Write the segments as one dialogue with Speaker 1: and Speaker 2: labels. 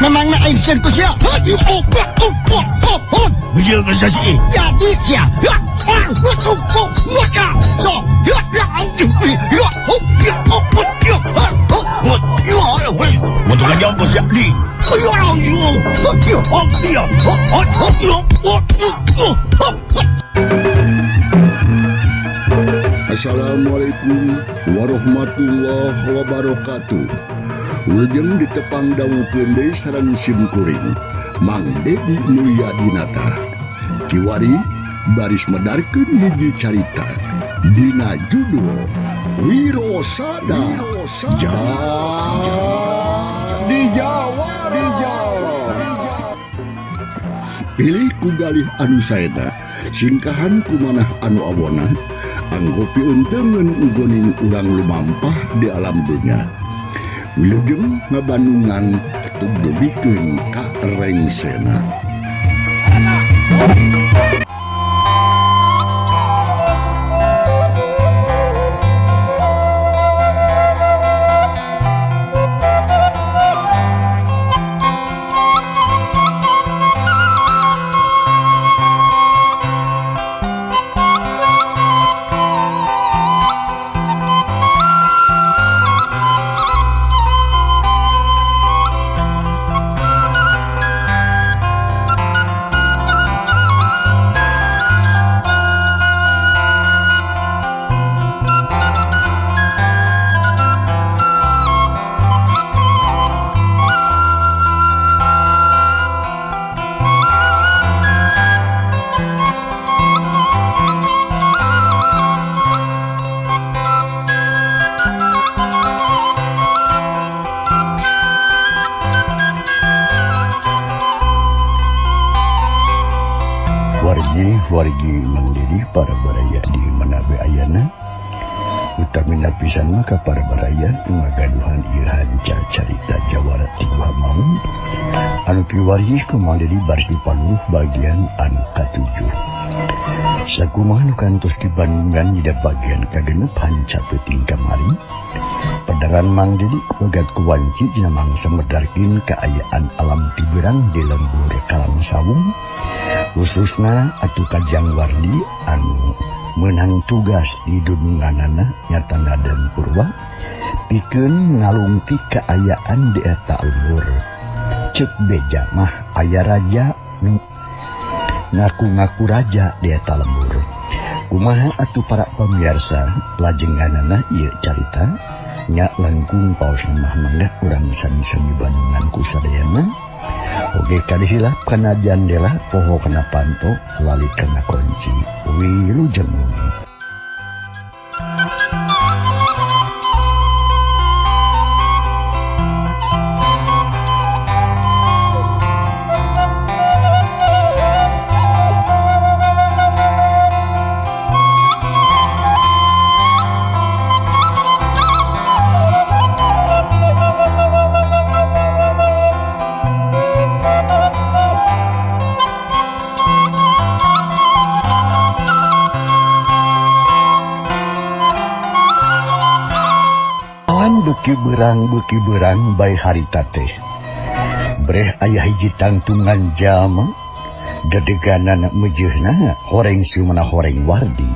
Speaker 1: Memangna aing sieun ku sia. Jadi sia.
Speaker 2: Assalamualaikum warahmatullahi wabarakatuh. Wilujeng ditepang dangukeun deui sareng sim kuring Mang Dedi Mulyadinata. Kiwari baris medarkeun hiji carita dina judul Wirosada di Jawa. Pilih ku galih anu saena, singkahan kumanah anu awona, anggo piunteungeun nggoning urang lumampah di alam dunya. Wilujeng ngabandungan tugdugikeun ka rengsena. Wargi Mang Dedi para baraya di manabe ayana utamina pisan maka para baraya ngagaduhan ieu hanca carita Jawara ti Guha Maung anu kiwari ku Mang Dedi baris dipaluh bagian anu katujuh. Sakumaha nu kantos di Bandungan dina bagian kagenep hanca peuting kamari pedaran Mang Dedi kupegat ku wanci dina mangsa medarkeun kaayaan alam tiberang di lembur Kalang Sawung, khususna atuh Kajang Wardi anu menang tugas di dununganana nyata Raden Purwa pikeun ngalungtik kaayaan di eta lembur. Ceuk beja mah aya raja nu ngaku-ngaku raja di eta lembur. Kumaha atuh para pemirsa lajenganana ieu carita nya langkung paos mah mangga urang sami-sami bandungan ku sadayana. Oke kali hilap kana jandela poho kana panto lali kana kunci wilujeng. Beuki berang bae harita teh. Breh aya hiji tangtungan jalma dedeganan mejeuhna horeng siumana horeng Wardi.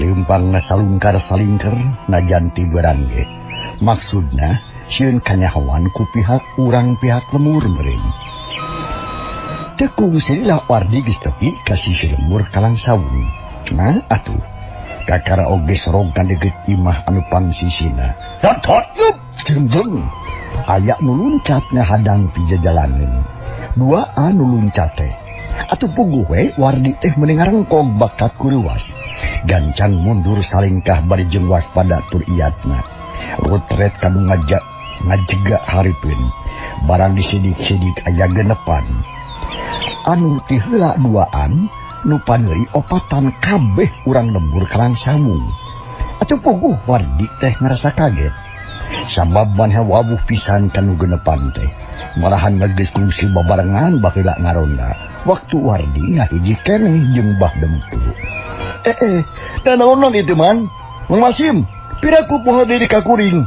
Speaker 2: Leumpangna salungkar salingker najan ti berang ge. Maksudna sieun kanyahoan ku pihak urang pihak lemur meureun. Teu kungsi lah Wardi geus tepi ka sisi lembur Kalang Sawung. Nah atuh kakara oge sorong ka deukeut imah anu pangsisina. Tot tot yup jeng aya nu luncat ngahadang pijajalaneun. Dua anu luncat teh. Atuh puguh we Wardi teh meuni ngarengkog bakat kuruas. Gancang mundur salingkah bari jeung waspada tur iatna. Rutret kanu ngajak ngajega hareupeun. Barang disidik-sidik aya genepan. Anu ti heula duaan nu paneuri opatan kabeh urang lembur Kalang Sawung. Atuh puguh Wardi teh ngarasa kaget. Sabab maneh wawuh pisan kanu genepan teh. Malahan geus kungsi babarengan baheula ngaronda. Waktu Wardi ngahiji keneh jeung Bah Dempu. Nanaonan itu man? Mang Masim, piraku poho diri ka kuring.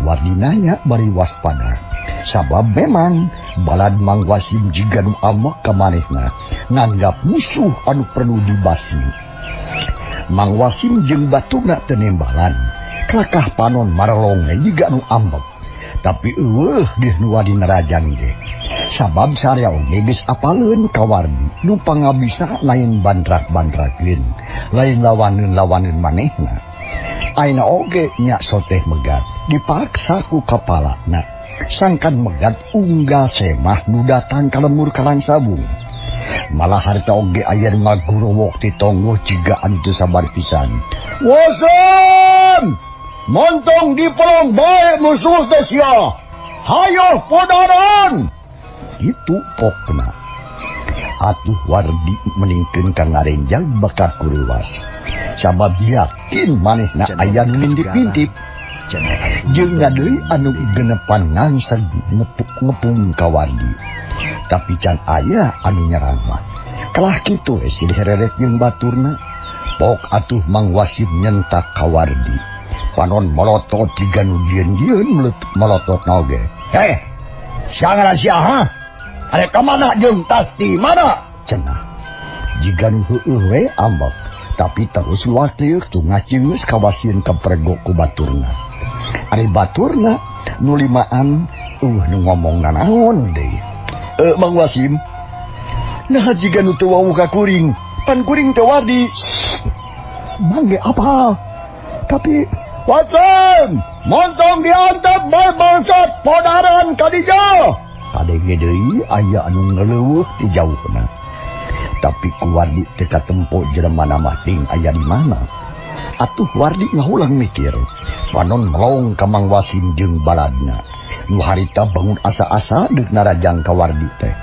Speaker 2: Wardi nanya bari waspada. Sabab memang balad Mang Wasim jiga nu ambek ka manehna nganggap musuh anu perlu dibasmi. Mang Wasim jeung baturna teu nembalan, kelakah panon marelong jiga nu ambek. Tapi eueuh deuh nu wani nerajang ge. Sabab sarya oge geus apaleun ka Wardi nu pangabisa lain bantrak-bantrakeun, lain lawaneun-lawaneun manehna. Ayeuna oge nya soteh megat dipaksa ku kapalana. Sangkan megat unggal semah nu datang ka lembur Kalangsabung. Malah harita oge aya nu ngagurowok ti tonggoh jiga anu teu sabar pisan. Wasim! Montong dipelong bae musuh teh sia. Hayoh podaran! Kitu pokna. Atuh Wardi meningkeun ka ngarenjag bakal kuruwas. Sabab yakin manehna aya nu ngintip-ngintip. Jeung deui anu genepan ngangseg ngepung ka Wardi. Tapi can aya anu nyerang mah. Kalah kitu we silih rerek jeung baturna. Pok atuh Mang Wasim nyentak ka Wardi. Panon melotot jiga nu dieun-dieun melotot oge. Heh, sia ngaran sia ha? Arek ka mana jeung tas di mana? Cenah. Jiga nu heueuh we ambek, tapi terus luak lieur tuh ngacius kawasieun ka pergo ku baturna. Ari baturna nu limaan eueuh nu ngomong nanaon deui. Mang Wasim, nah jiga nu teu wawuh ka kuring, pan kuring teu Wardi. Mang ge apal? Tapi Wasim, montong diantep bae bangsat podaran kadinya. Kadenge deui aya anu ngeleuweuh ti jauhna. Tapi ku Wardi teu katempo jelema mah ting aya di mana. Atuh Wardi ngahulang mikir. Panon melong ka Mang Wasim jeung baladna. Nu harita bangun asa-asa deuk narajang ka Wardi teh.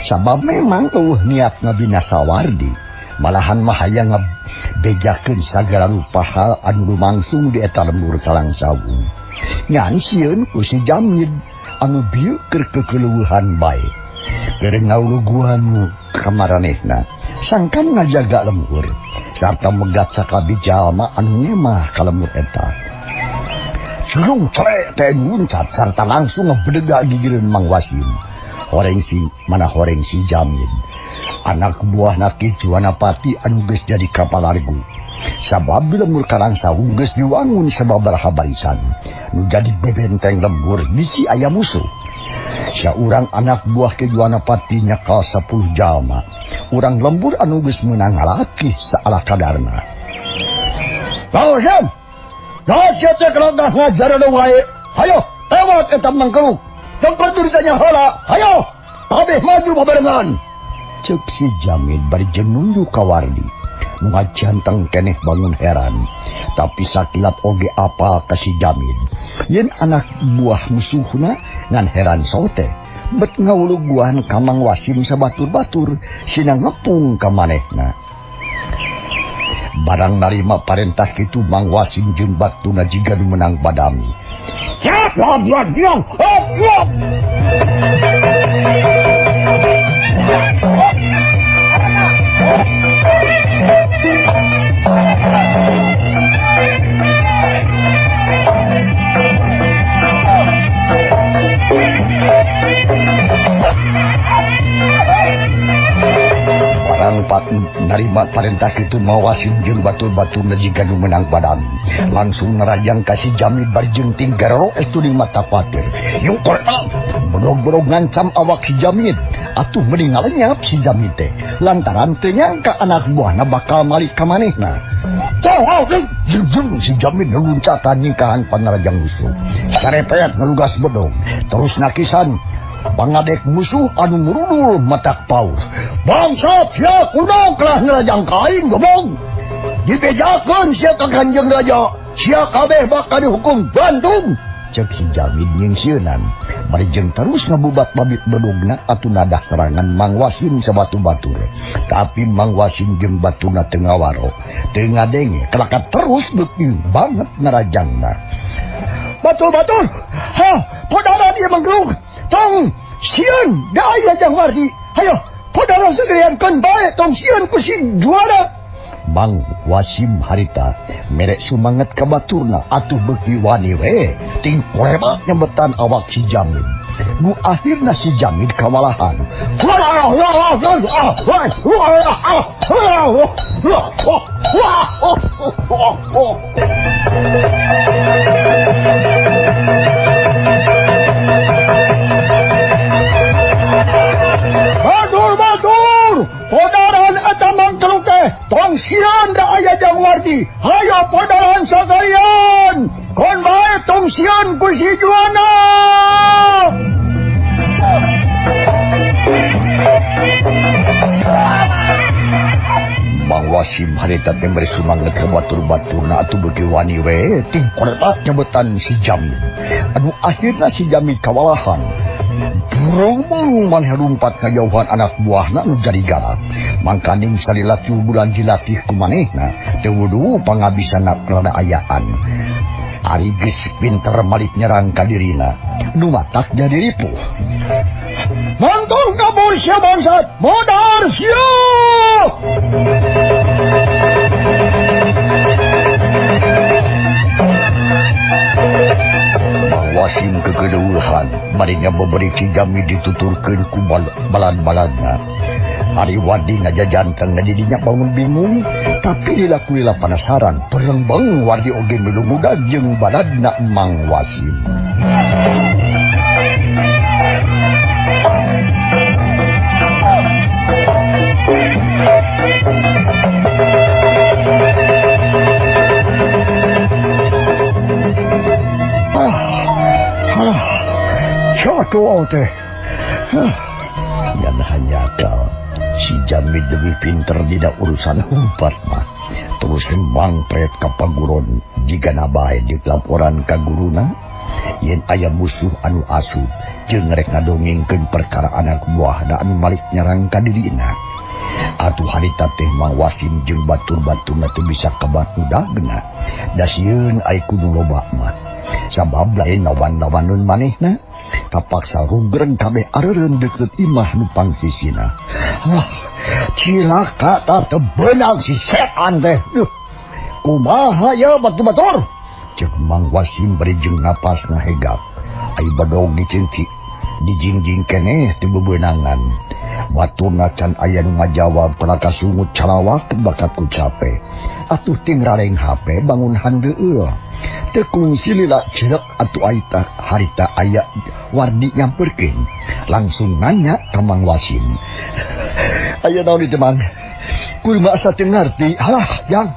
Speaker 2: Sabab memang eueuh niat ngabinasa Wardi. Malahan mah hayang ngabejakeun sagala rupa hal anu lumangsung di eta lembur Kalangsabung. Ngan sieun ku si Jamid anu bieu keur kekeleueuhan bae. Keur ngauluguhan ka maranehna, sangkan ngajaga lembur sarta megat sakabeh jalma anu ngemah ka lembur eta. Julung cere teh nguncat sarta langsung ngebedega gigireun Mang Wasim. Horeng si mana horeng si Jamid. Anak buahna Ki Juwanapati anu geus jadi kapalargu. Sabab di lembur Kalangsabung geus diwangun sababaraha barisan. Nu jadi bebenteng lembur bisi aya musuh. Saurang anak buah Ki Juwanapati nyekal 10 jalma. Urang lembur anu geus meunang ngalakih saala kadarna. Wasim! Nah, sia teh kelagah ngajar anu wae. Hayo, tewak eta mangkeluk. Tong ditanya heula. Hayo, kabeh maju babarengan. Ceuk si Jamid bari jeung nunjuk ka Wardi. Nu ngajanteng keneh bangun heran. Tapi sakilat oge apal ka si Jamid. Yen anak buah musuhna ngan heran sote. Bet ngawuluguan ka Mang Wasim sabatur-batur sina ngepung ka manehna. Barang narima parentah kitu Mang Wasim jeung batuna jiga nu meunang badami. Siap, siap, siap, siap, siap. Barang narima parentah kitu Mang Wasim jeung batur-baturna jiga nu meunang badami. Langsung nerajang ka si Jamid bari jeung tinggaroro estu di mata kuatir. Yungkor bedog-bedog ngancam awak si Jamid. Atuh mending ngalenyap si Jamid teh. Lantaran teu nyangka anak buahna bakal malik ka manehna. Jeung si Jamid ngeluncatan nyingkahan panarajang musuh. Sarepet ngelugas bedog. Terus nakisan pangadek musuh anu murudul matak paur. Bangsat sia kuno kelah nerajang kain gobong. Dibejakeun sia ka Kanjeng Raja. Sia kabeh bakal dihukum gantung. Ceuk si Jamid nyingsieunan. Bari jeung terus ngabubat babit bedogna atuh nadah serangan Mang Wasim sabatu-batur. Tapi Mang Wasim jeung batuna teu ngawaro. Teu ngadenge kelakat terus beuki banget nerajangna. Batur-batur. Ha, podaran ieu manggrug. Tong sieun da aya jang Wardi. Hayo, podaran sagaliankeun bae tong sieun ku si juara. Mang Wasim harita merek sumanget ka baturna atuh beuki wani we ting korebat nyebetan awak si Jamid. Nu akhirna si Jamid kawalahan. Batur-batur, podaran eta mangkeluk teh, tong sieun da aya Jang Wardi. Hayo podaran sakalian. Kon bae tong sieun ku si Juana. Mang Wasim harita teh bari sumanget ka batur-baturna atuh beuki wani we tingkoretak nyebetan si Jamid. Anu akhirna si Jamid kawalahan. Burung-burung maneh lumpat ngajauhan anak buahna nu jadi galak. Mangkaning salila 3 bulan dilatih ku manehna teu wudu pangabisanna rada ayaan. Ari geus pinter malik nyerang ka dirina. Nu matak jadi ripuh. Mantong kabur sia bangsat, modar sia! Mang Wasim kekedeuhan, bari nyabeberi si Jamid dituturkeun ku balad-baladna. Ari Wardi ngajajanteng na didinya bangun bingung, tapi lila-lila penasaran, perembeng Wardi oge milu muda jeung baladna Mang Wasim. Catu teh. Yan hanya kal si Jamid lebih pinter tidak urusan humpat mah. Terus mangpret ka paguron jika nabae di laporan ka guruna yen aya musuh anu asup jeung rek ngadongengkeun perkara anak buahna anu malik nyerang ka dirina. Atuh harita teh Mang Wasim jeung batur-baturna teu bisa kabat udagna. Da sieun ai kudu loba mah. Sabab lain lawan-lawaneun manehna. Kapaksa runggreng kabeh areureun deukeut imah nu pangsisina. Wah, cilaka tah teu beunang si setan teh. Duh, kumaha ye batur-batur? Ceuk Mang Wasim bari jeung napas ngahegap. Ai badog dicengki, dijingjing keneh teu bebeunangan. Baturna can aya nu ngajawab pelaka sungut calawak bakat ku cape. Atuh ting rareng HP bangun handeueul. Teu kungsi lila ceuk atuh aita harita aya Wardi nyamperkeun. Langsung nanya ka Mang Wasim. Aya naon ieu Mang? Kumaha asa teu ngarti? Halah, Jang.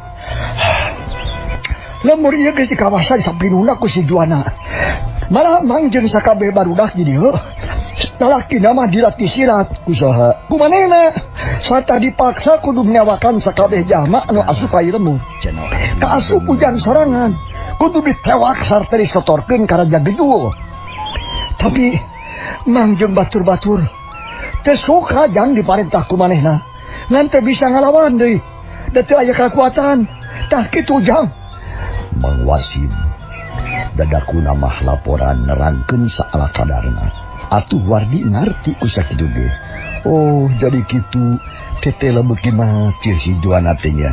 Speaker 2: Lemur ieu geus dikawasan sapinuna ku si Juana. Malah Mang jeung sakabeh barudak di dieu. Lalakina mah dilatih sirat ku saha? Ku manehna. Sarta dipaksa kudu nyawakan sakabeh jalma anu asup ka lemur. Kaasup hujan sorangan. Kudu ditewak sarta disotorkeun ka Raja Gejul. Tapi Mang jeung batur-batur teu suka jang diparentah ku manehna. Ngan teu bisa ngalawan deui. Da teu aya kakuatan. Tah kitu jang. Mang Wasim dadakuna mah laporan nerangkeun saala kadarna. Atuh Wardi ngarti ku sakitu ge. Oh, jadi kitu teteh beuki macir si Juana teh nya.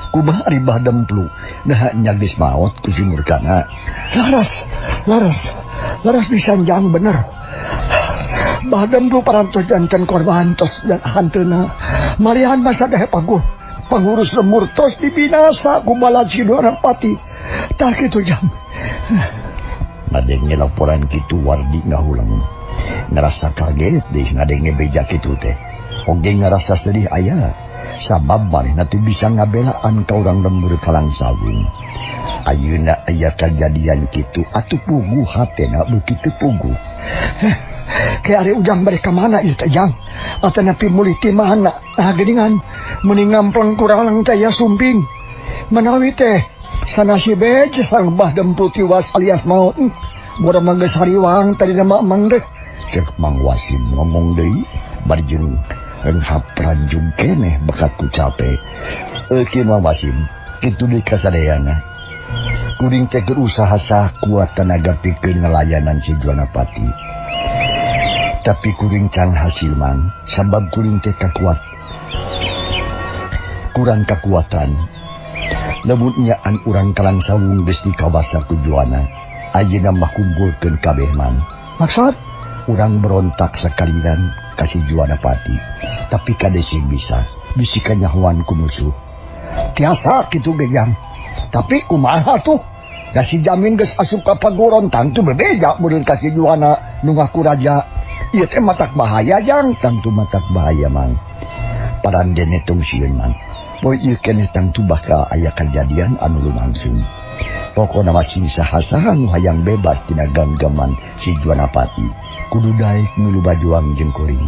Speaker 2: Kumaha ari bah demplu? Nah nya geus maot ku si Murkana. Laras, laras, laras pisan jang bener. Bah demplu parantos janten korban tos dan hanteuna. Malihan masa dehe paguh. Pangurus lemur tos dibinasa ku balad si Pati. Tah kitu jang. Ngadenge laporan kitu Wardi ngahulang. Ngerasa kaget deh ngadenge beja kitu teh. Oge ngerasa sedih aya. Sabab manehna teu bisa ngabelaan ka urang lembur Kalangsawung. Ayeuna aya kajadian kitu atuh puguh hatena beuki teu puguh. Ke ari ujang bade ka mana ieu teh jang? Atanapi mulih ti mana? Nah geuningan meuni ngampleng kurang teh ya sumping. Manawi teh sanasi bej sang bah dempul tiwas alias maot. Boro mah geus hariwang tadi mah emang deh. Cek Mang Wasim ngomong deui bari jeung enghap ranjung keneh bakat ku cape. Kieu Mang Wasim kitu deui kasadayana. Kuring teh keur usaha sakuat tenaga pikeun ngalayanan si Juana Pati. Tapi kuring can hasil mang sabab kuring teh kakuat. Kurang kakuatan. Lamun nyaan urang Kalangsawung geus dikawasa ku Juana, ayeuna mah kumpulkeun kabeh mang. Maksud? Urang berontak sekalian kasih Juwana Pati. Tapi kade sing bisa, bisi kanyahoan ku musuh. Tiasa kitu ge jang. Tapi kumaha tuh? Da si Jamin geus asup ka pagoron tangtu berbeda meureun ka si Juwana nu ngaku raja. Ieu teh matak bahaya jang, tangtu matak bahaya mang. Parandene tong sieun mang. Poe ieu keneh tangtu bakal aya kajadian anu lumangsung. Pokona masih saha-saha nu hayang bebas tina ganggaman si Juwana Pati. Kudu daek milu bajuang jeung kuring.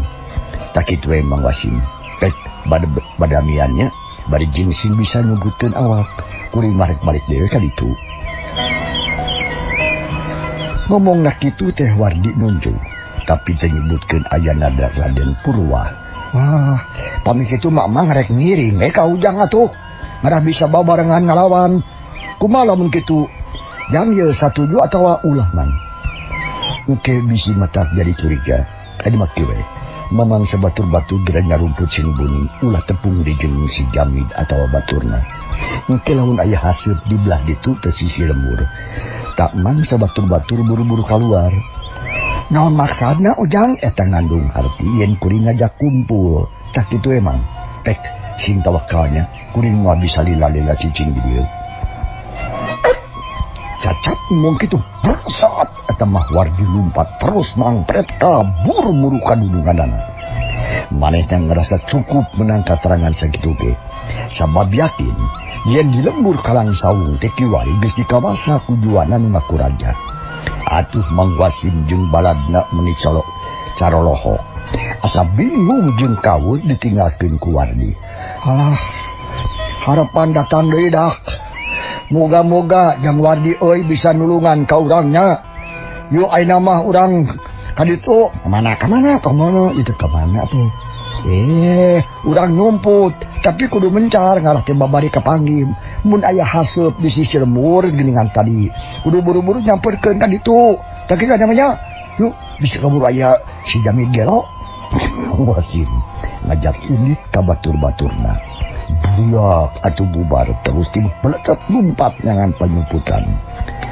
Speaker 2: Tak kitu we Mang Wasim. Pek badamiannya bari jeung sing bisa nyugutkeun awak. Kuring mah rek balik deui ka ditu. Ngomongna kitu teh Wardi nunjuk, tapi teu nyebutkeun aya nada Raden Purwa. Wah, pamit kitu mah mang rek ngiring we ka Ujang atuh. Ngarah bisa babarengan ngalawan. Kumaha lamun kitu? Jang ye satuju atawa ulah mang? Engke bisi matak jadi curiga. Adi mah kieu we. Mamang sabatur-batur geura nyarumput sing buni, ulah tepung di jeung si Jamid atawa baturna. Engke lamun aya haseup di belah ditu teh sisi lembur. Tak mang sabatur-batur buru-buru kaluar. Naon maksudna Ujang eta ngandung harti yen kuring ngajak kumpul. Tah kitu emang. Pek sing tawakalnya kuring moal bisa lila-lila cicing di dieu. Cacat ngomong kitu bersat eta mah Wardi lumpat terus mangpret kabur muru ka dudunganana. Manehna ngerasa cukup menang katerangan sakitu ge. Sabab yakin yen di lembur Kalang Sawung teh kiwari geus dikawasa ku Juwana nu ngaku raja. Atuh Mang Wasim jeung baladna meuni colok carolohok. Asa bingung jeung kawut ditinggalkeun ku Wardi. Alah, harapan datang deui dak. Moga-moga Jang Wardi euy bisa nulungan ka urangnya. Yuk ayeuna mah urang ka ditu. Kemana, kemana, kemana, itu kemana tuh? Urang nyumput, tapi kudu mencar ngarah teh babari kapanggih. Mun aya haseup di sisi lembur geuningan tadi, kudu buru-buru nyamperkeun ka ditu. Tah kitu namanya. Yuk bisa kabur aya si Jamid gelo. Wasim ngajak indit ka batur-baturna. Buyak atuh bubar terus tim peletet lumpat nyangan penyumputan.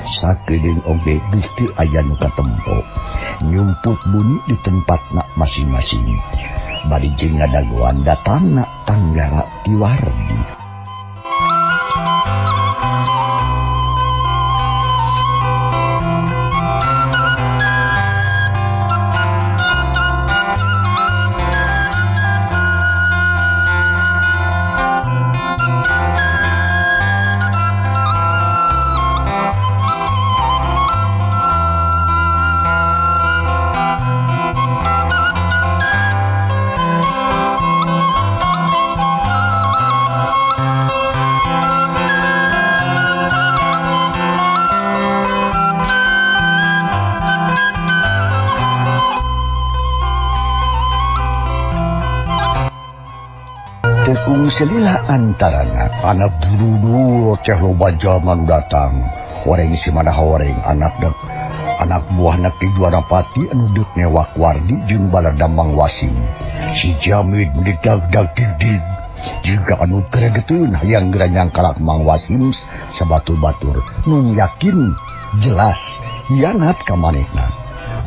Speaker 2: Sakedeung oge geus teu aya nu katempo. Nyumput bunyi di tempatna masing-masing. Bari jeung ngadagoan datangna Tanggara ti Wardi. Tekung selila antarana anak buru-buru teh loba jalma nu datang. Horeng si mana horeng anak dek anak buahna Ki Juwana Pati anu deuk newak Wardi jeung balada Mang Wasim. Si Jamid meuni dag-dag dig-dig juga anu gregeteun hayang geura nyangkalak Mang Wasim sabatur-batur nu yakin jelas hianat ka manehna.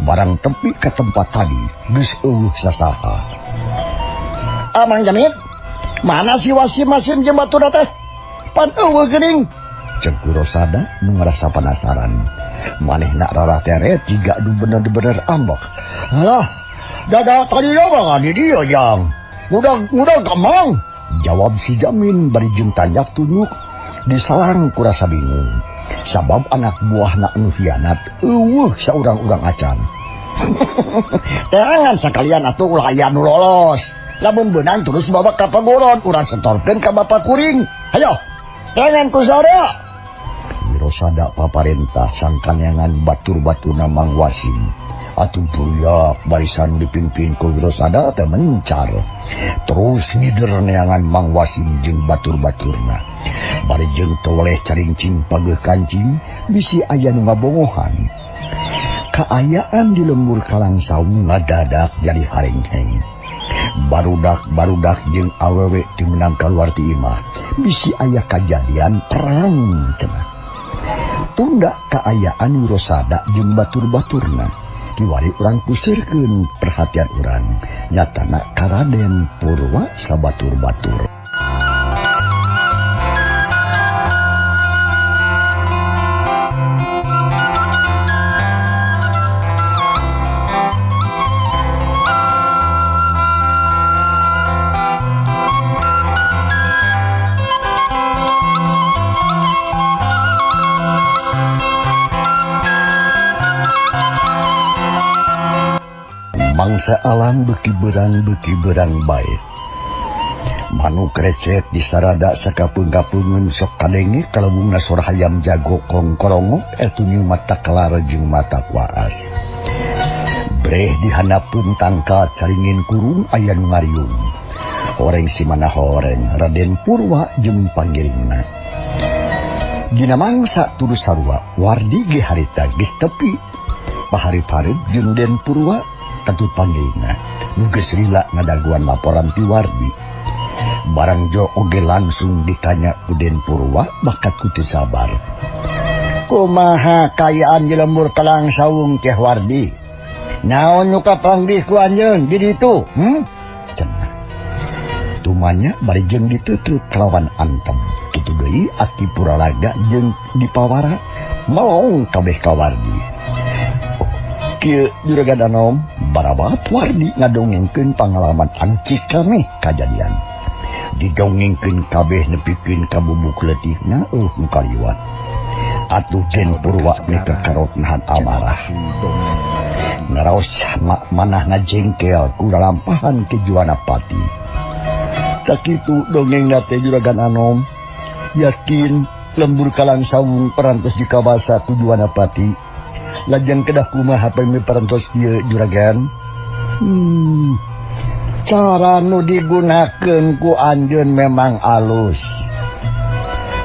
Speaker 2: Barang tepi ka tempat tadi geus eueuh sasaha. Amang Jamid, mana si Wasim Wasim jeung baturna teh? Pan eueuh geuning. Ceuk Rosada nu ngarasa penasaran. Manehna rara teret jiga nu bener-bener ambek. Alah, dada tadi mah di dieu jang. Ngudag amang. Jawab si Jamin bari jeung tanjak tunjuk disalang ku rasa bingung. Sabab anak buahna nu hianat eueuh saurang-urang acan. Teangan sakalian atuh ulah aya nu lolos. Lamun beunang terus bawa ka pagoron, urang setorkeun ka bapak kuring. Hayo, teangan ku sore. Wirosada paparentah sangkaneangan batur-baturna Mang Wasim. Atuh buriak barisan dipimpin ku Wirosada teh mencar. Terus ngider neangan Mang Wasim jeung batur-baturna. Bari jeung toleh carincing pageuh kancing bisi aya nu ngabongohan. Kaayaan di lembur Kalang Saung ngadadak jadi harengheng. Barudak-barudak jeung awewe teu meunang kaluar ti imah. Bisi aya kajadian perang cenah. Tunda kaayaan Wirosada jeung batur-baturna. Kiwari urang pusirkeun perhatian urang nyatana ka Raden Purwa sabatur-batur. Mangsa alam beuki berang bae. Manuk recet disarada sakapeung-kapeungeun sok kadenge kalebungna sora hayam jago kongkorongok etu mata kelar jeung mata kuaas. Breh dihanapeun tangkal caringin kurung aya nu ngariung. Horeng simana horeng Raden Purwa jeung pangiringna. Dina mangsa turu sarua Wardi ge harita geus tepi. Paharip-harip jeung Den Purwa katut panggilna nu geus lila ngadaguan laporan ti Wardi. Barang jo oge langsung ditanya ku Den Purwa bakat ku teu sabar. Kumaha kaayaan di lembur Kalang Sawung teh Wardi? Naon nu kapanggih ku anjeun di ditu? Cenah. Tumanya bari jeung ditutup kalawan antem. Kitu deui Aki Puralaga jeung dipawara melong kabeh ka Wardi. Kieu Juragan Anom barabat Wardi ngadongengkeun pangalaman anu cikameh kajadian. Didongengkeun kabeh nepikeun ka bubuk leutikna eueuh nu kaliwat. Atuh Den Purwa mika karot nahan amarah. Ngaraos manahna jengkel ku lalampahan ke Juwana Pati. Sakitu dongengna teh Juragan Anom. Yakin lembur Kalang Sawung parantos dikawasa ku Juwana Pati. Lajeng kedah kumaha pami parantos ieu Juragan? Cara nu digunakeun ku anjeun memang alus.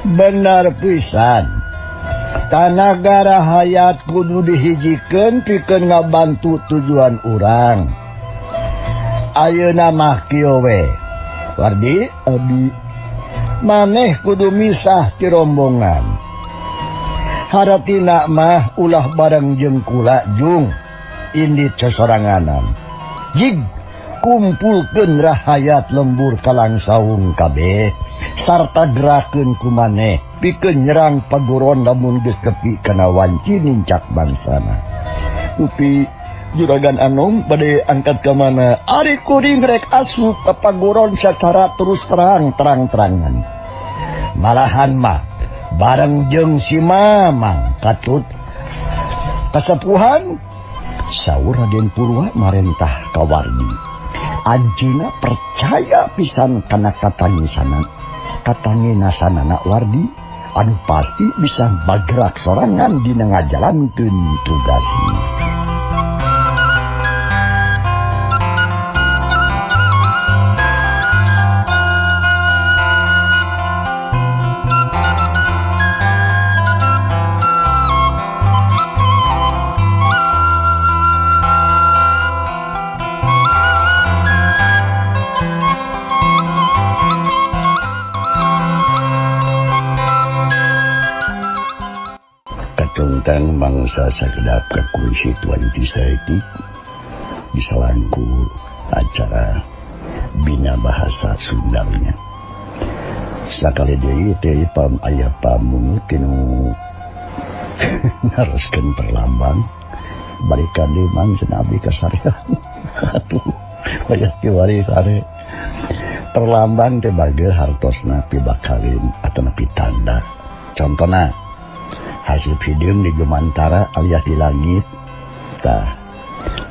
Speaker 2: Bener pisan. Tanaga rahayat kudu dihijikeun pikeun ngabantu tujuan urang. Ayeuna mah kieu we. Wardi, abdi maneh kudu misah ti rombongan. Haratina mah ulah bareng jeung kula jung indit sesoranganan. Jig kumpulkeun rahayat lembur Kalang Sawung kabeh sarta gerakeun ku maneh pikeun nyerang paguron lamun geus tepi kana wanci nincak bangsana. Upi Juragan Anom bade angkat ka mana? Ari kuring rek asup ka paguron sacara terus terang terang-terangan. Malahan mah bareng jeung si Mamang katut kasepuhan saur Raden Purwa marentah ka Wardi. Anjeunna percaya pisan kana katangisana. Katanginasanana Wardi anu pasti bisa bagerak sorangan dina ngajalankeun tugasna. Tentang mangsa sakedap kakursi Tuan Cisaiti disalangku acara Bina Bahasa Sundanya. Sakali deui teh pam aya pamungut nu naroskeun perlambang barikan deui mang cenah abdi kasarean. Atuh wayah kiwari sare. Perlambang teh bageur hartosna pibakalin atanapi tanda. Contona hasil hideung di Jumantara alias di langit tah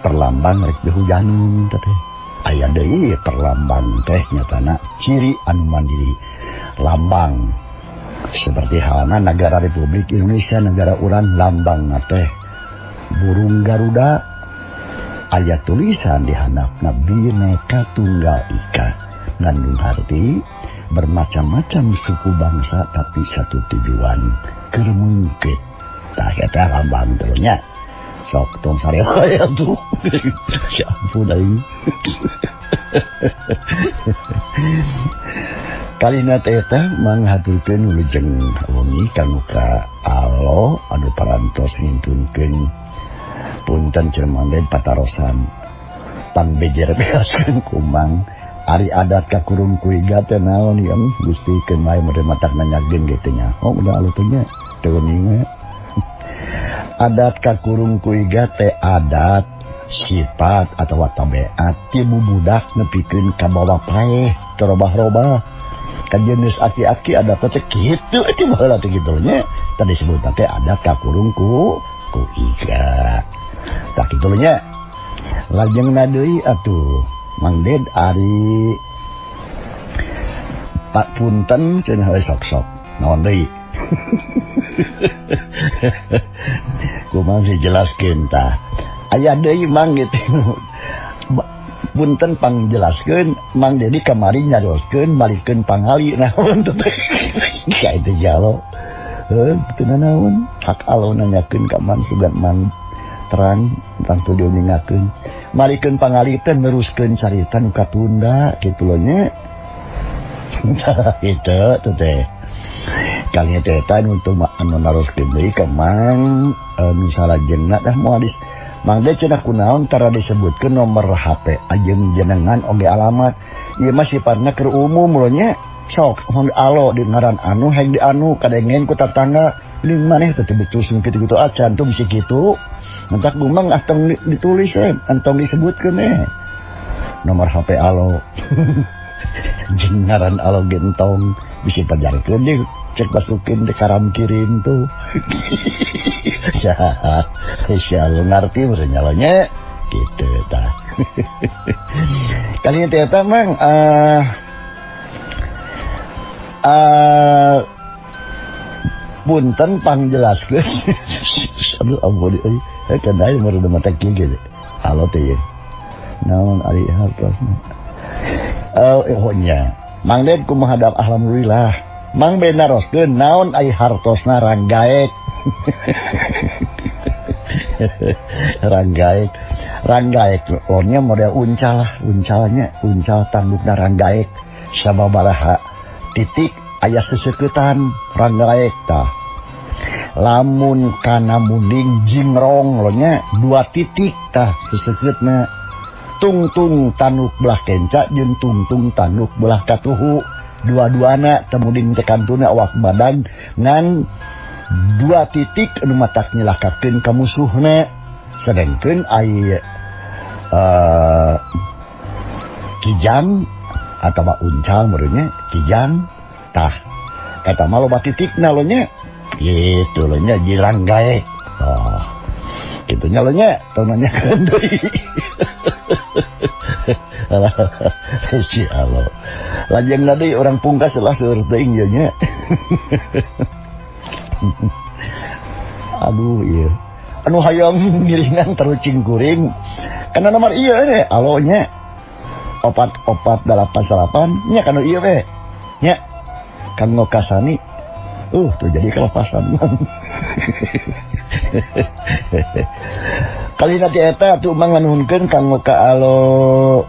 Speaker 2: perlambang rek dihujaneun teh aya deui perlambang teh nyatana ciri anu mandiri lambang seperti halna negara Republik Indonesia negara urang lambang teh burung Garuda aya tulisan di handapna Bhinneka Tunggal Ika ngandung arti bermacam-macam suku bangsa tapi satu tujuan keur mungkit. Tah eta lambang terusnya. Sok tong sare tuh. Ya ampun aing. Kalina teh eta manghaturkeun wilujeng wengi kanu ka alo anu parantos ngintunkeun Punten cenah Mang Ded patarosan. Pangbejer beaskeun kumang. Ari adat kakurung ku iga teh naon ieu Gusti keun wae meureun matak nanyakeun ge teh nyaho udah alo teh nya teu ninga. Adat kakurung ku iga teh adat sifat atawa tabiat ti bubudak nepikeun ka bawa paeh terobah-robah. Ka jenis aki-aki adat teh kitu teh baheula teh kitu nya. Tadi disebutna teh adat kakurung ku iga. Tah kitu nya. Lajengna deui atuh Mang Ded ari Pak punten cenah heuh sok-sok naon deui. Kumaha sih jelaskeun tah. Aya deui Mang gitu. Punten pangjelaskeun Mang Dedi kamari nyarioskeun malikeun pangali naon teh. Ka itu jalo. Heuh teu nanaon hak alo nanyakeun ka Mang sugan Mang terang tangtu diuningakeun. Malikeun pangali teh neruskeun carita nu katunda kitu lho nya. Kitu tuh teh. Kali teh eta nu teu anu naroskeun deui ka Mang nu salajengna dah moal dis Mang Ded cenah kunaon tara disebutkeun nomor HP jeung jenengan oge alamat. Ieu mah sifatna keur umum lho nya. Sok hong alo di ngaran anu heng di anu kadengen ku tatangga ning maneh teh betul kitu-kitu acan tuh bisi kitu. Mentak gumang atong ditulis entong disebutkeun nomor HP alo. Jeung ngaran alo gentong bisi pajarkeun deui cek masukin di karam kirim tuh. Insyaallah ngarti meureun nyalonya gitu tah. Kali teh eta Mang punten pangjelaskeun. Aduh ampun euy. Kan aya meureun mata kieu ge. Halo teh ye. Naon ari hartosna. Oh nya. Mang Ded kumaha alhamdulillah. Mang Ded naroskeun naon ari hartosna ranggaek. Ranggaek. Ranggaek lornya model uncal lah, uncalnya, uncal tandukna ranggaek sababaraha titik aya sesekeutan ranggaek tah. Lamun kana munding jingrong lonya dua titik tah sesekeutna. Tungtung tanduk belah kenca jeung tungtung tanduk belah katuhu. Dua-duana temuding teh kantuna awak badan ngan dua titik anu matak nyilakakeun ka musuhna. Sedengkeun ai kijang atawa uncal meureunnya kijang tah eta mah loba titikna lo nya. Gitu lo nya jilang gae. Oh. Kitu nya lo nya tong nanyakeun deui. Si Allah. Lajeng deui urang pungkas lah seueur teuing ieu nya. Aduh ieu. Anu hayang ngiringan terucing kuring. Kana nomor ieu we alo nya. 4489 nya kanu ieu we. Nya. Kanggo kasani. Tuh jadi kelepasan. Kali nanti eta atuh Mang nganuhunkeun kanggo ka alo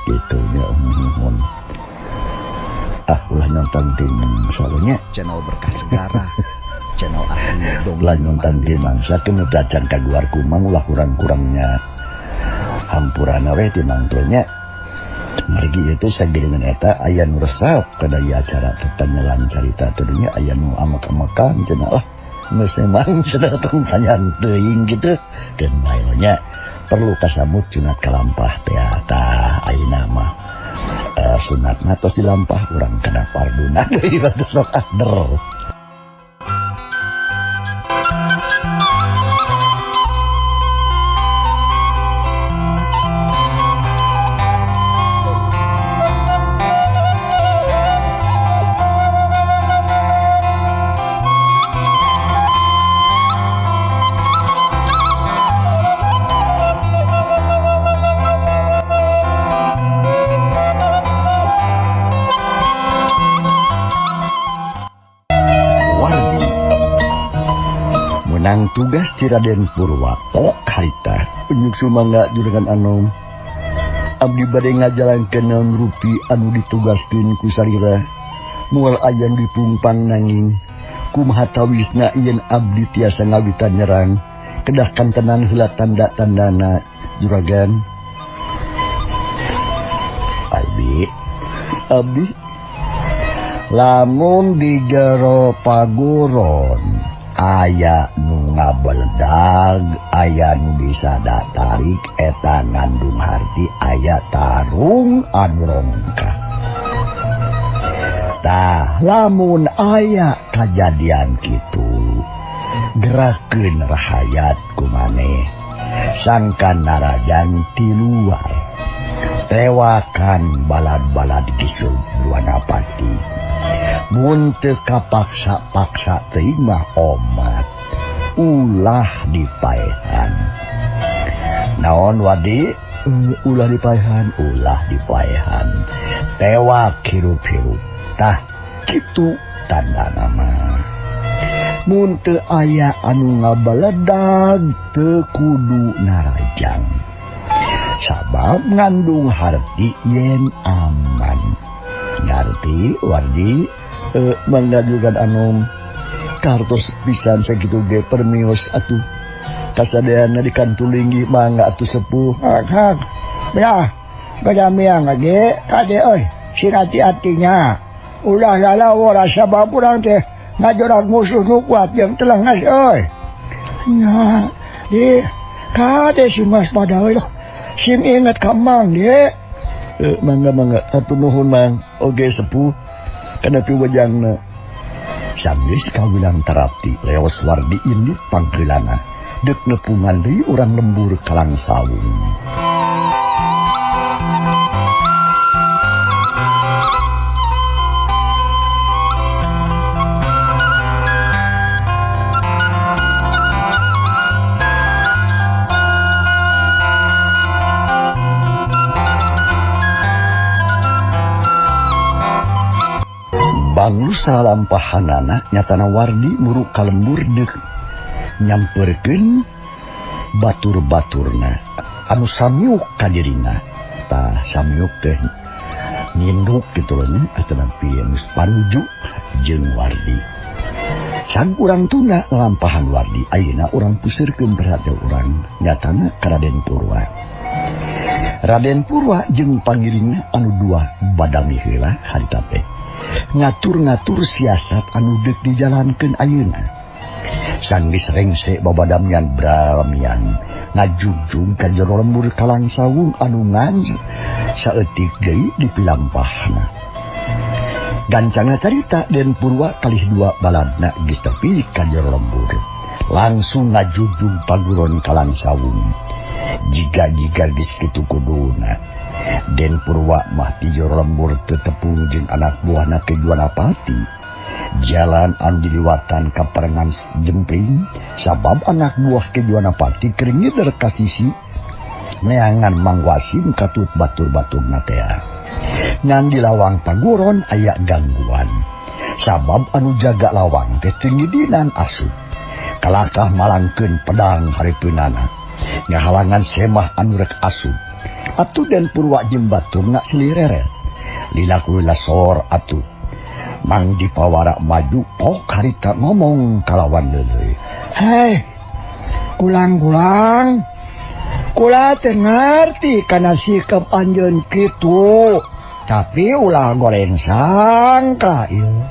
Speaker 2: gitu nya nuhun. Ulah nonton ti mangsa nya.
Speaker 3: Channel Berkah Segara, channel asli dongeng.
Speaker 2: Ulah nonton ti mangsa keun acan kaguar kumang ulah kurang-kurangnya hampurana we ti mangsa nya. Margi ieu teh sagiringan eta aya nu resep kana ieu acara teh panyelang carita teh nya aya nu amek-amekan cenah lah. Geus emang cenah tong tanyaan teuing kitu. Keun bae nya perlu kasamut sunat kalampah teh tah ayeuna mah. Sunatna tos dilampah urang kana farduna deui batu sok der. Menang tugas ti Raden Purwa pok harita unjuk sumangga juragan anom abdi bade ngajalankeun naon rupi anu ditugaskeun ku sarira moal aya nu dipungpang nanging Kumaha tawisna yen abdi tiasa ngawitan nyerang kedah kantenan heula tanda-tandana juragan. Abdi lamun di jero paguron aya nu ngabeledag, aya nu bisa datarik eta ngandung harti aya tarung anu rongkah. Tah lamun aya kajadian kitu gerakeun rahayat kumaneh sangkan narajan ti luar tewakan balad-balad Ki Juwanapati. Mun teu kapaksa-paksa teuing mah omat ulah dipaehan. Naon Wadi? Ulah dipaehan, ulah dipaehan. Tewak hirup-hirup. Tah kitu tandana mah. Mun teu aya anu ngabeledag teu kudu narajang. Sabab ngandung harti yen aman. Ngarti Wardi? Mangga juga anom kartos pisan sakitu ge permios atuh. Kasadeana dikantulingi mangga atuh sepuh.
Speaker 1: Hak hak. Ya, badamiang ge kade euy, sing hati-hatinya. Ulah lalawora sabab urang teh ngajorak musuh nu kuat jeung telengas euy. Nya, di kade sing waspada euy. Sing inget ka Mang di.
Speaker 2: Mangga mangga atuh nuhun Mang. Oge sepuh kana piwejangna. Sanggeus kawilang tarapti leos Wardi indit pangkeulana deuk nepungan deui urang lembur kalang sawung. Banglu salampahanana nyatana Wardi muruk ka lembur deuk nyamperkeun batur-baturna anu samiuk ka dirina. Tah samiuk teh ninduk kitu lho nya atanapi geus panuju jeung Wardi. Sang urang tuna lampahan Wardi ayeuna urang puseurkeun perhatian urang nyatana ka Raden Purwa. Raden Purwa jeung pangiringna anu dua badami heula harita teh ngatur-ngatur siasat anu deuk dijalankeun ayeuna. Sanggeus rengse babadamian bramian ngajugjug ka jero lembur kalang sawung anu ngan saeutik deui dipilampahna. Gancangna carita Den Purwa kalih dua baladna geus tepi ka jero lembur. Langsung ngajugjug paguron kalang sawung. Jiga-jiga geus kitu kuduna. Den Purwa mah ti jero lembur teu tepung jeung anak buahna Ki Juwanapati. Jalan anu diliwatan ka parengan jemping sabab anak buah Ki Juwanapati keur ngider ka sisi neangan Mang Wasim katut batur-baturna tea. Ngan di lawang paguron aya gangguan. Sabab anu jaga lawang teh teu ngidinan asup. Kalakah malangkeun pedang hareupeunana. Ngahalangan semah anu rek asup. Atuh Den Purwa jeung baturna silireret. Lila kuila sor atuh. Mang Dipawara maju pok harita ngomong kalawan leuleui.
Speaker 1: Hei, kulang-kulang. Kula teu ngarti kana sikap anjeun kitu. Tapi ulah goreng sangka ieu.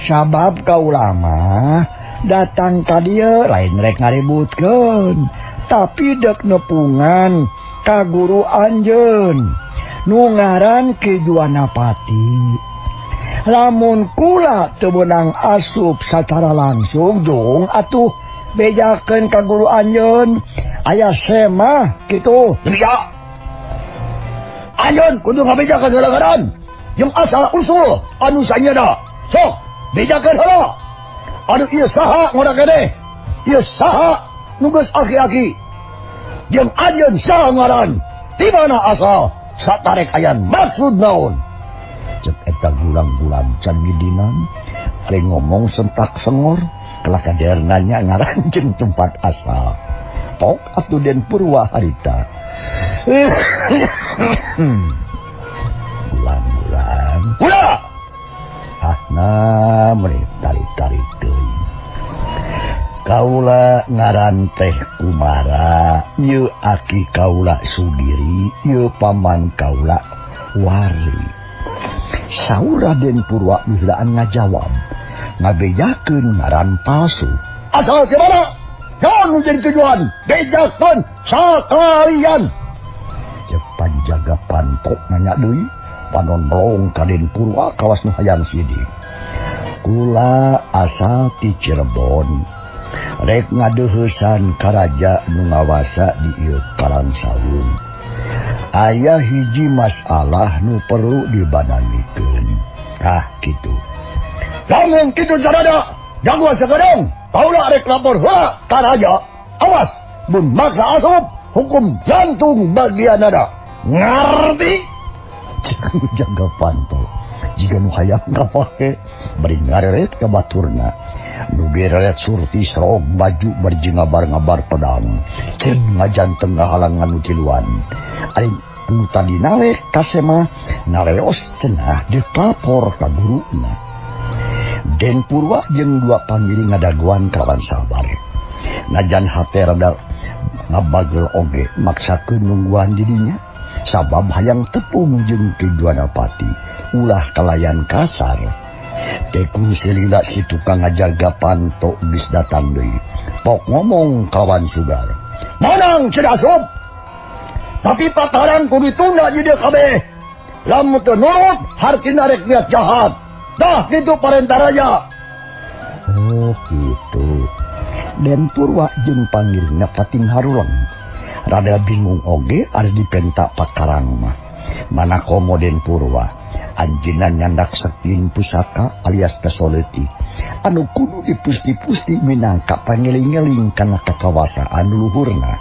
Speaker 1: Sabab kaula mah datang ka dieu lain rek ngaributkeun, tapi dek nepungan ka guru anjeun nu ngaran Ki Juwanapati. Lamun kula teu meunang asup sacara langsung jung atuh bejakeun ka guru anjeun aya semah kitu.
Speaker 2: Beja. Anjeun kudu ngabejakeun heula ngaran jeung asal usul anu sanyana. Sok bejakeun heula. Anu ieu saha ngora keneh? Ieu saha nu geus aki-aki? Jeung anjeun saha ngaran? Di mana asal? Satarek aya maksud naon? Cek eta gulang-gulang can ngidinan, ari ngomong sentak sengor, kalah kader nanya ngaran jeung tempat asal. Pok atuh Den Purwa harita. Gulang-gulang. Ulah! Ah, nah, meni tarik-tarik teuing. Kaula ngaran teh Kumara, ieu aki kaula Sugiri, ieu paman kaula Wari. Saur Raden Purwa mihlaan ngajawab, ngabejakeun ngaran palsu. Asal ti mana? Naon nu jadi tujuan? Bejakeun sakalian. Cek panjaga pantok nanya deui, panon melong ka Den Purwa kawas nu hayang sidik. Kula asal ti Cirebon. Rek ngadeuheusan ka raja nu ngawasa di ieu Karangsawung. Aya hiji masalah nu perlu dibanamikeun. Tah kitu. Lamun kitu sarada, jago sagadeng, kaula rek lapor heula ka raja. Awas, mun maksa asup, hukum jantung bagianana. Ngarti? Cek jaga panto. Jiga nu hayang kapake bari ngareret ka baturna. Nu gereret surti serog baju bari jeung ngabar-ngabar pedang. Ceun ngajanteng ngahalangan nu tiluan. Ari nu tadi nalek kasema naleos cenah dipapor ka guruna. Den Purwa jeung dua pangiring ngadagoan kalawan sabar. Najan hate rada ngabagel oge maksakeun nungguan didinya sabab hayang tepung jeung Ki Juanapati ulah kalayan kasar. Tekun silila si tukang ngajaga panto geus datang deui. Pok ngomong kawan sugar. Manang cenah asup. Tapi pakarang kudu ditunda di dieu kabeh. Lamun teu nurut hartina rek niat jahat. Dah kitu parentah raja. Oh kitu. Den Purwa jeung pangirna pating haruleng. Rada bingung oge ari dipenta pakarang mah. Mana komo Den Purwa anjeunna nyandak setin pusaka alias pesoleutik anu kudu dipusti-pusti minangka pangeling-eling kana kakawasaan luhurna.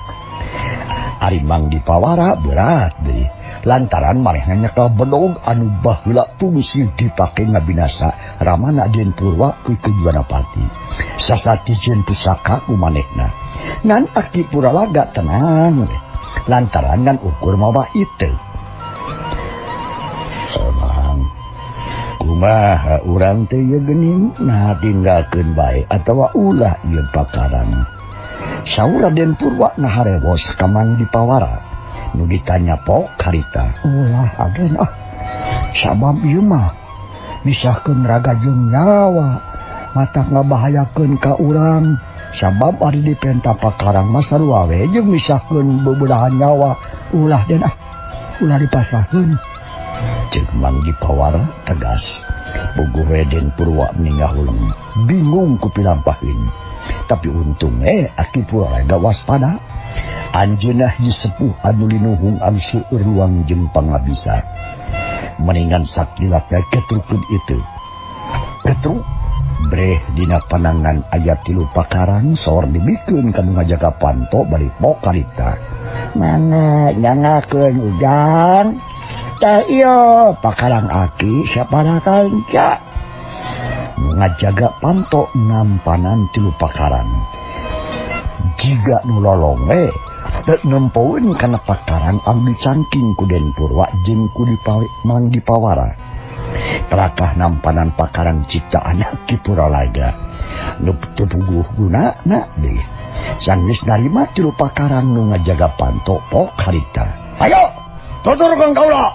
Speaker 2: Ari Mang Dipawara berat deui lantaran manehna nyekel bedog anu baheula fungsi dipake ngabinasa ramana Den Purwa ku Ki Juanapati. Sasati jeung pusaka ku manehna. Ngan Aki Puralaga tenang we lantaran ngan ukur mawa itu. Kumaha urang teh ieu geuning nah tinggalkeun bae atawa ulah ieu pakarang. Saur Raden Purwa ngaharewos ka Mang Dipawara. Nu ditanya pok harita. Ulah agen ah. Sabab ieu mah misahkeun raga jeung nyawa, matak ngabahayakeun ka urang. Sabab ari dipenta pakarang mah sarua we jeung misahkeun beubeulahan nyawa. Ulah den ah. Ulah dipasahkeun. Cek Mang Dipawara tegas. Puguh Den Purwa meninggal huleng, bingung ku pilampahin. Tapi untung Aki Puralaga waspada. Anjeunna hiji sepuh anu linuhung anu seueur luang jeung pangabisa. Meningan sakilak ketrukeun itu. Ketruk breh dina panangan aya tilu pakarang sor dibikeun ka nu ngajaga panto bari pokarita. Mana nyangakeun ujang? Tah ieu pakarang aki sapara kanca. Ngajaga panto ngampanan tilu pakarang. Jiga nu lolong teu nempoeun kana pakarang anu dicangking ku Den Purwa jeung ku Mang Dipawara. Terakah nampanan pakarang ciptaan Ki Puralaga. Nu teu puguh gunana deui. Sanggeus narima tilu pakarang nu ngajaga panto pok harita. Ayo, tuturkeun kaula.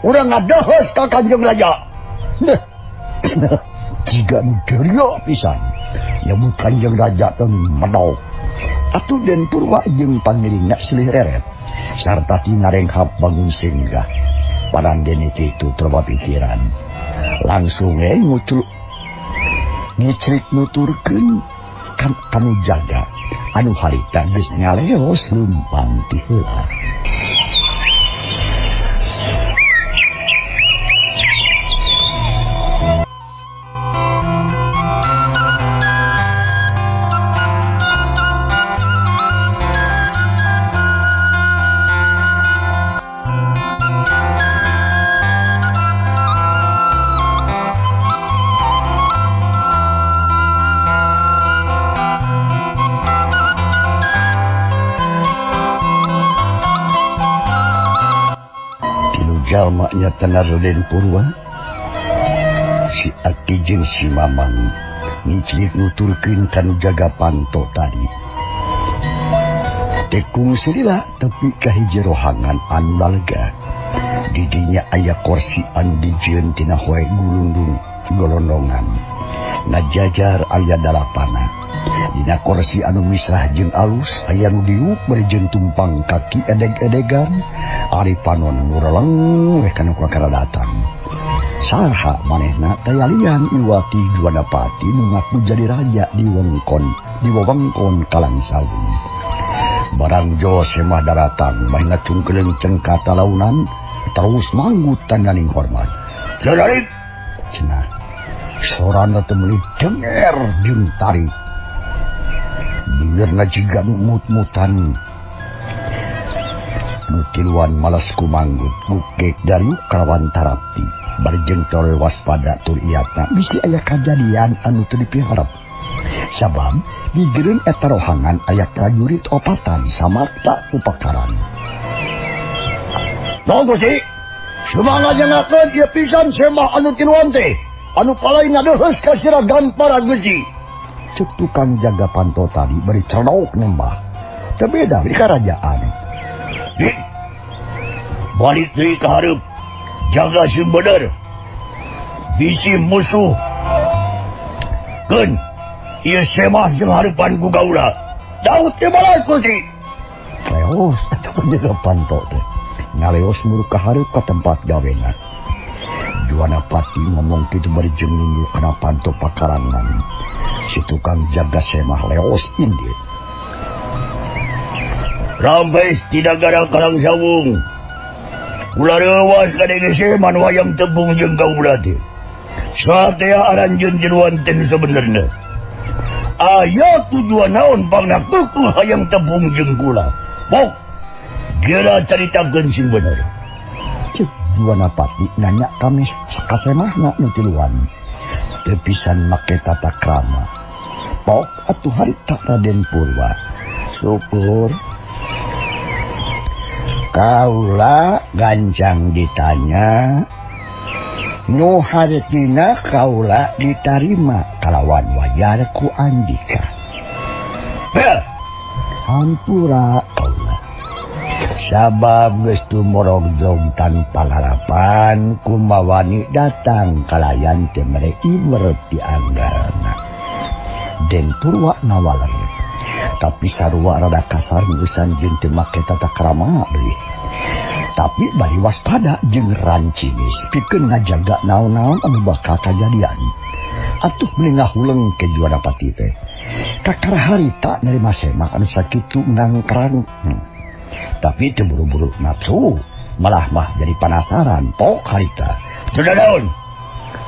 Speaker 2: Urang ngadeheus ka Kanjeng Raja. Jiga nu geureuh pisan. Nyebut Kanjeng Raja teh medok. Atuh Den Purwa jeung pangiringna silih reret sarta tinarenghap bangun singgah. Parandene itu terba pikiran. Langsung ngucul ngicrik nuturkeun kan kanu jaga anu harita geus ngaleos leumpang ti heula. Jalmanya tenar Den Purwa, si Aki jeung si Mamang Ngiclik nuturkeun ka nu jaga panto tadi. Tekung selila tepi ka hiji rohangan anu lalga. Didinya aya korsi anu dijieun tina hoe gulundung golondongan. Ngajajar aya dalapana. Dina korsi anu misah jeung alus aya nu diuk bari jeung tumpang kaki edeg-edegan ari panon ngureleng we kana kakara datang. Saha manehna tayalian Iwati Juwanapati nu ngaku jadi raja di wewengkon Kalangsawung. Barang jo semah daratang mahina cungkeleung cengka talaunan terus manggut tandaning hormat. Jadarik cenah. Sorana teh meuli denger jeung tarik. Bibirna jiga nu mut-mutan. Nu tiluan malas kumanggut gukek dariuk kalawan tarapti. Bari jeung tol waspada tur iatna bisi aya kajadian anu teu dipiharep. Sabab digereun eta rohangan aya prajurit opatan samarta upakaran. Naon Gusti? Sumangat nyangakeun ieu pisan semah anu tiluan teh. Anu palai ngadeheus ka sira gampara Gusti. Cek tukang jaga panto tadi bari cerdok nembah. Teu beda di karajaan. Dik, balik deui ka hareup. Jaga sing bener. Bisi musuh. Keun, ieu semah jeung hareupan ku kaula. Daud teh balas Gusti. Leos atuh penjaga panto teh. Ngaleos muru ka hareup ka tempat gawena. Juwanapati ngomong kitu bari jeung nunjuk kana panto pakarangan. Si tukang jaga semah leos indit. Rampes tidak gara Kalangsawung. Ulah reuwas kadenge seman wayang tepung jeung kaula teh. Satea aranjeun jeruan teh sebenerna. Aya tujuan naon pangna keukeun hayang tepung jeung kula. Bok, geura caritakeun sing bener. Cek Juwanapati nanya kami kasemahna nu tiluan. Teu pisan make tata krama. Pok atuh harita Raden Purwa. Syukur. Kaula gancang ditanya nu hartina kaula ditarima kalawan wajar ku andika. Heh, hampura kaula. Sabab geus tumorogjog tanpa harapan kumawani datang kalayan teu mere iwer ti anggalna. Den Purwa ngawaler. Tapi sarua rada kasar ngeusan jeung teu make tata krama deui. Tapi bari waspada jeung rancinis pikeun ngajaga naon-naon anu bakal kajadian. Atuh meuli ngahuleng ke Juwanapati teh. Kakara harita nerima semak anu sakitu ngangkrang. Tapi teu buru-buru nafsu, malah mah jadi penasaran pok harita. Sudah daun.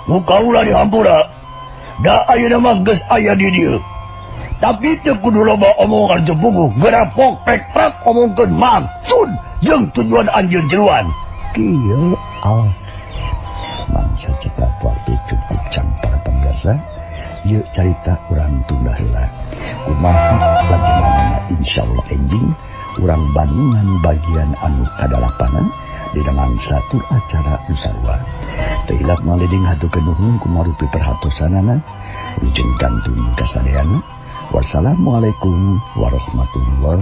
Speaker 2: Muka ulah dihampura. Da ayeuna mah geus aya di dieu. Tapi teu kudu loba omongan teu puguh, geura pok pek prak omongkeun maksud jeung tujuan anjeun jeruan. Kieu al mangsa cekap waktu cukup cang para pemirsa. Ieu carita urang tunda heula. Kumaha bagaimana insyaallah enjing urang bandingan bagian anu kadalapanan di dalam satu acara nu sarua. Teu hilap maleding haturkeun nuhun kumarupi perhatosanana. Wilujeng kantun kasadeana. Wassalamualaikum warahmatullahi